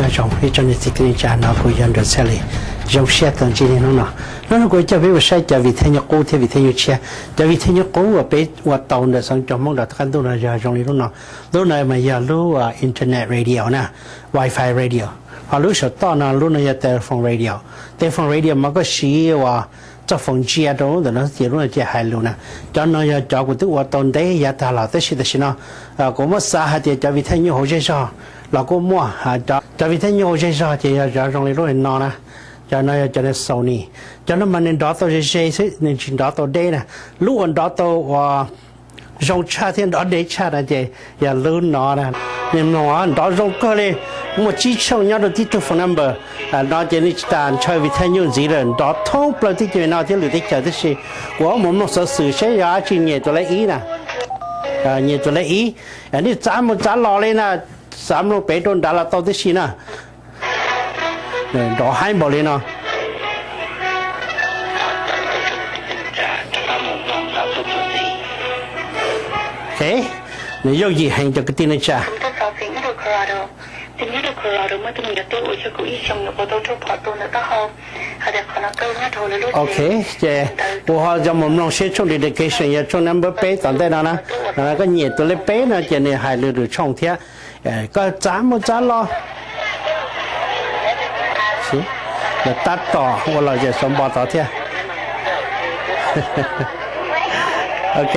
Nyob zoo ib tsoom niam txiv kwv tij neej tsa, no kuv yog Nraug Txhiaj Lis. Zoo siab tau ntsib nej hnub no. Hnub no kuv coj peb mus saib cov video nyuj qub thiab video nyuj tshiab. Cov video nyuj qub uas peb ua tau ntawm xeem cov Hmoob rau qab ntuj no yog zoo li lub no. Lub no mas yog lub internet radio na, wifi radio. Ho lub saum toj no, lub no yog telephone radio. Telephone radio mas koj siv uas txoj foos ntsia rau ntawm no ces lub no ces hais lus na. Cov no yog cov kuv twb ua tau ntev yav tag los, tab sis tam sim no kuv muab xav hais tias cov video nyuj hauv zej zog los kuj muaj. Cov video nyuj hauv zej zog ces yog cov zoo li lub no na. Cov no yog cov Sony. Cov no mas nws nrov tau ze ze xwb, nws tsis nrov tau deb na. Lub uas nrov tau uas zoo tshaj thiab nrov deb tshaj no ces yog lub no na. Nej mloog, nrov zoo kawg li. Muaj tsib tshooj nyob rau tib tug phone number no ces nej tsis tas ntshaw video nyuj ntxiv lawm, nrov thoob plaws teb chaws no thiab lwm teb chaws tib si. Kuv mus mloog xov xwm seb yog dab tsi nyiam tus lej ib na. Nyiam tus lej ib. Nej txav mus txav los li na, xav mloog pem rau nrad los tau tib si na. Nrov haib npaum li no. Nws yooj yim heev cov kwv tij neej tsa. Ok, ces kuv ho coj mus mloog seb tshooj dedication yog tshooj number peb tom ntej no na. Koj nyiam tus lej peb no ces nws hais lwm lwm tshooj thiab. Koj txav mus txav los. Lawv tab tom ua lom zem xov npo tod thiab. Ok.